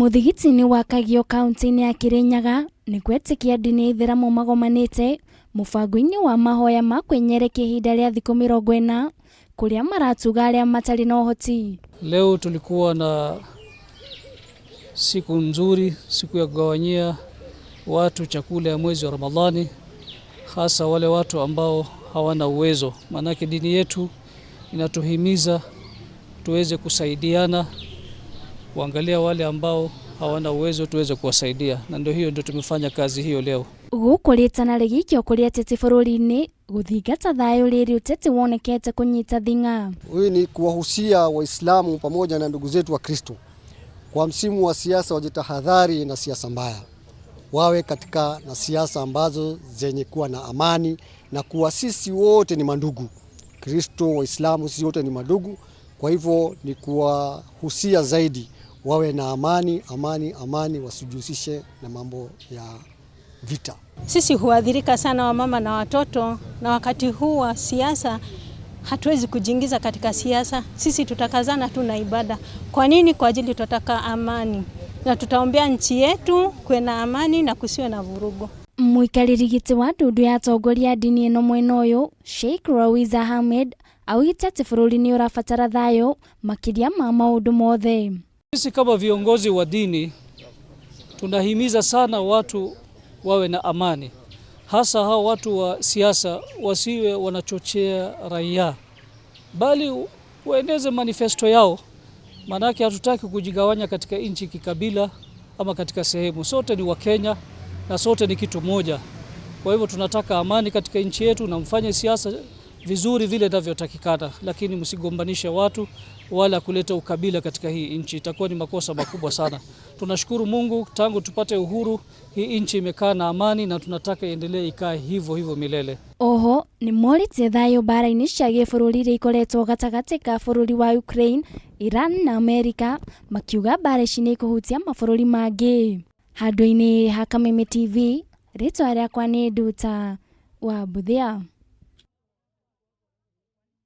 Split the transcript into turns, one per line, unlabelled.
Mũthigiti-inĩ wa Kagio kaunti-inĩ ya Kirinyaga nĩkuo etĩkia ndini ya ithĩramu magomanĩte mũbango-inĩ wa mahoya ma kwĩnyerekia ihinda rĩa thikũ 40 kũrĩa maratuga arĩa matarĩ na ũhoti.
Leo tulikuwa na siku nzuri, siku ya kugawanyia watu chakula ya mwezi wa Ramadhani, hasa wale watu ambao hawana uwezo. Maanake dini yetu inatuhimiza tuweze kusaidiana, kuangalia wale ambao hawana uwezo tuweze kuwasaidia, na ndio hiyo ndio tumefanya kazi hiyo leo.
Gũkũ rĩtana rĩgĩikio kũrĩ ateti bũrũri-inĩ gũthingata thayũ rĩrĩ ũteti wonekete kũnyita thing'a.
Huyu ni kuwahusia Waislamu pamoja na ndugu zetu wa Kristo kwa msimu wa siasa wajitahadhari na siasa mbaya, wawe katika na siasa ambazo zenye kuwa na amani na kuwa sisi wote ni mandugu, Kristo, Waislamu, sisi wote ni mandugu. Kwa hivyo ni kuwahusia zaidi wawe na amani, amani, amani, wasijihusishe na mambo ya vita.
Sisi huadhirika sana wamama na watoto, na wakati huu wa siasa hatuwezi kujiingiza katika siasa. Sisi tutakazana tu na ibada. Kwa nini? Kwa ajili tutataka amani na tutaombea nchi yetu kuwe na amani na kusiwe na vurugu.
Mũikarĩri gĩtĩ wa ndundu ya atongoria a ndini ĩno mwena ũyũ Sheikh Rawiza Ahmed augĩte atĩ bũrũri nĩ ũrabatara thayũ makĩria ma maũndũ mothe.
Sisi kama viongozi wa dini tunahimiza sana watu wawe na amani, hasa hao watu wa siasa wasiwe wanachochea raia, bali waeneze manifesto yao. Maanake hatutaki kujigawanya katika nchi kikabila ama katika sehemu. Sote ni Wakenya na sote ni kitu moja. Kwa hivyo tunataka amani katika nchi yetu, na mfanye siasa vizuri vile inavyotakikana, lakini msigombanishe watu wala kuleta ukabila katika hii nchi, itakuwa ni makosa makubwa sana. Tunashukuru Mungu, tangu tupate uhuru hii nchi imekaa na amani, na tunataka iendelee ikae hivyo hivyo milele.
Oho nĩ morĩtie thayũ mbara-inĩ cia gĩbũrũri iria ikoretwo gatagatĩ ka bũrũri wa Ukraine, Iran na Amerika, makiuga mbara ici nĩ ikũhutia mabũrũri mangĩ. Handũ-inĩ ha Kameme TV, rĩtwa rĩakwa nĩ Nduta wa Mbuthia.